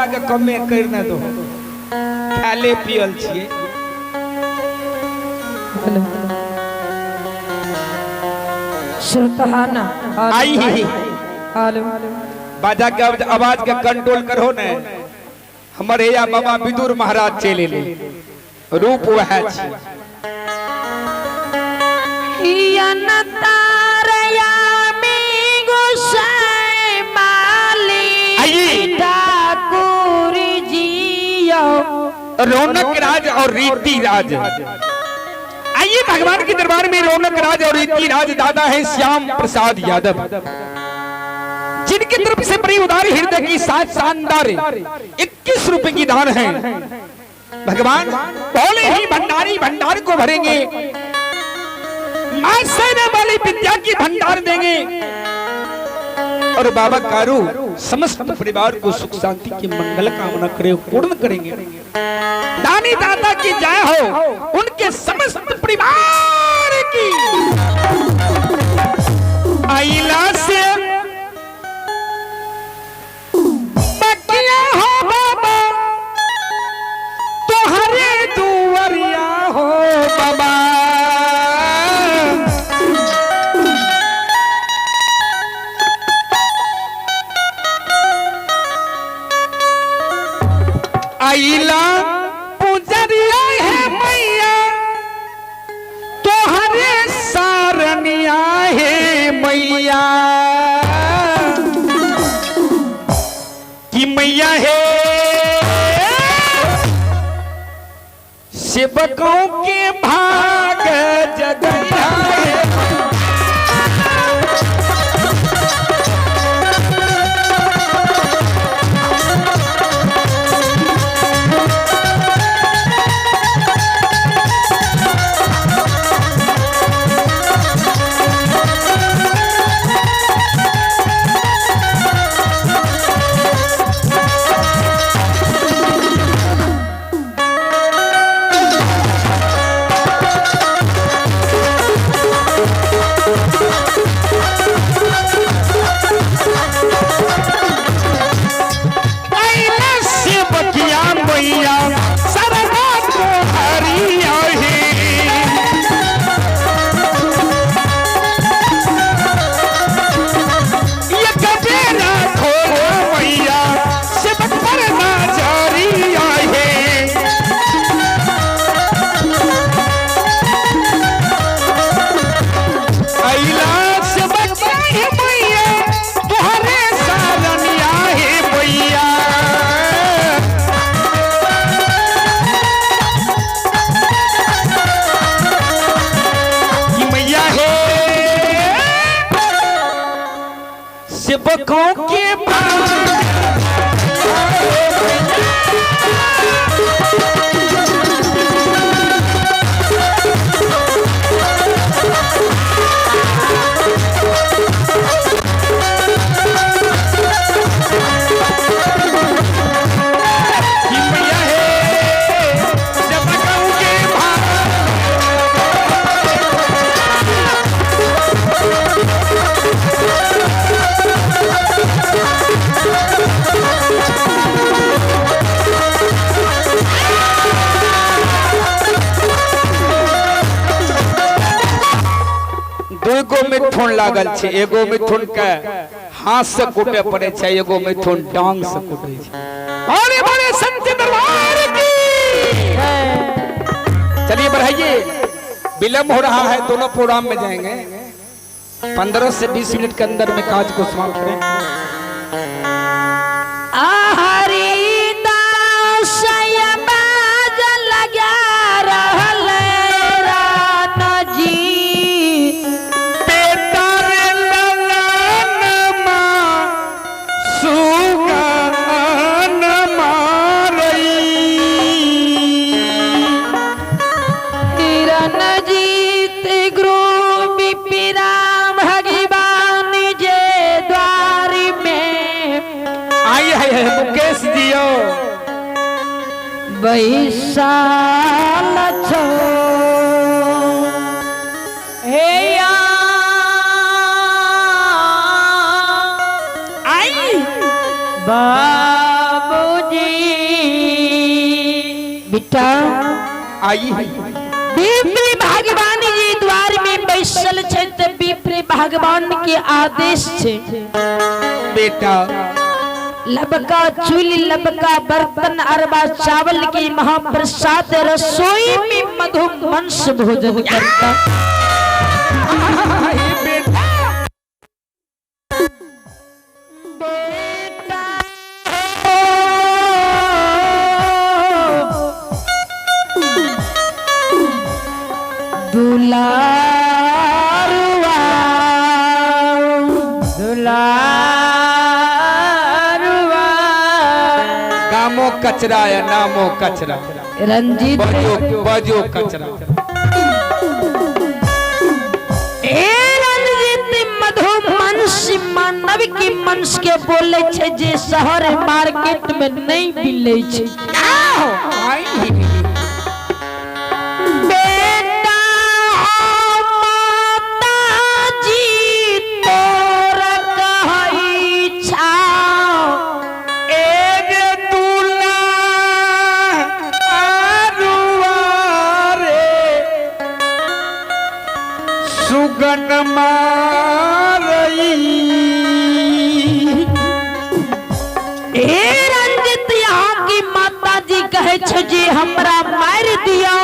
हमरा के कमे कर ने दो, खाले पियल छिए। श्रुतहाना आई हेलो। बाजा के आवाज के कंट्रोल करो ने। हमर हैया बाबा विदुर महाराज चलि एलै, रूप वएह छी। तारयामी गोसाई माली आइए। ठाकुर जियो। रौनक राज और रीति राज, आइए भगवान के दरबार में रौनक राज और रीति राज दादा है श्याम प्रसाद यादव, जिनकी तरफ से बड़ी उदार हृदय की साथ शानदार 21 रुपए की दान है। भगवान बोले ही भंडारी भंडार को भरेंगे, मां सेना वाली विद्या की भंडार देंगे और बाबा कारू समस्त परिवार को सुख शांति की मंगल कामना करे पूर्ण करेंगे। दानी दाता की जय हो, उनके समस्त परिवार की। आइला से बकिया हो बाबा तोहरे दुआरिया हो बाबा। आइला पुजरिया है मैया तोहरे सारनिया है मैया, कि मैया है सेवकों के भाग जगैया है। आइला सेवकिया मैया सरदा तोहरिया है। ये कबेरा खोलो मैया सेवक पर नजरिया है। आइला सेवकिया है मैया तोहरे सारनिया है मैया। कि मैया है सेवकों के भाग। कि मैया है सेवकों के भाग। दूगो मिथुन लागल छै, एगो मिथुन के हाथ से कूटे पड़े छै, एगो मिथुन डांग से कूटे छै। अरे बड़े संत दरबार की। चलिए बढ़ाइए, विलंब हो रहा है, दोनों प्रोग्राम में जाएंगे। 15 से 20 मिनट के अंदर में काज को समाप्त करें। हरिदास बाज लगा रहल रान जी। बेटा रे ललन माँ सुगन मारई। रणजीत गुरु विपिराम भगवान जे द्वार में आई है मुकेश जी यो बैसाल छो हे या। आई बाबूजी। बेटा आई विप्र भगवान जी द्वार में बैसल छै तऽ विप्र भगवान के आदेश छै। बेटा लबका चूल्ही लबका बर्तन अरबा चावल की महाप्रसाद रसोई में मधु मंस भोजन करता। हे बेटा बेटा दुलारुआ दुलारुआ गामो कचरा या नामो कचरा रंजीत बजो बजो कचरा। ए रंजीत मधु मनुष्य मानव के मनुष्य के बोले छे जे शहर मार्केट में नहीं मिले छे। आई बेटा माता जी तोरा कहै छाओ ए रे दुलारुआ रे सुगन मारई। ए रंजित यहाँ की माता जी कहे छे जे हमरा मार दियो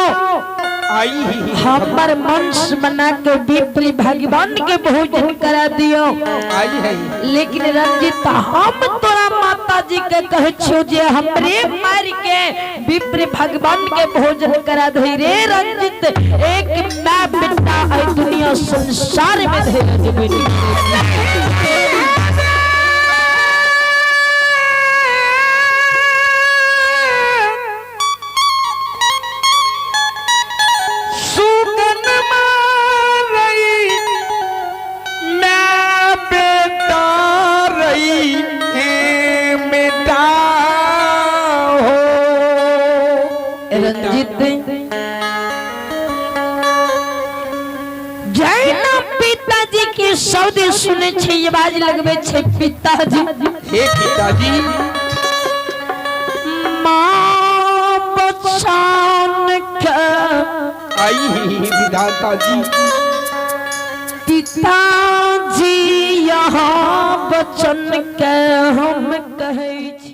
आई हमर वंश बना के विप्र भगवान के भोजन करा दियो। आई है लेकिन रंजित हम तोरा माता जी के कहे छियो जे हमरे मार के विप्र भगवान के भोजन करा दे रे रंजित एक मैं बेटा आई दुनिया संसार में धैर्य देबे। सुगन मारई मैं बेटा रही हे बेटा हो। रंजित जैना पिताजी के शब्द सुने छे आवाज लगबे छे पिताजी हे पिताजी माँ बचान के आई विधाता जी पिताजी यहाँ बचन के हम कहै छी।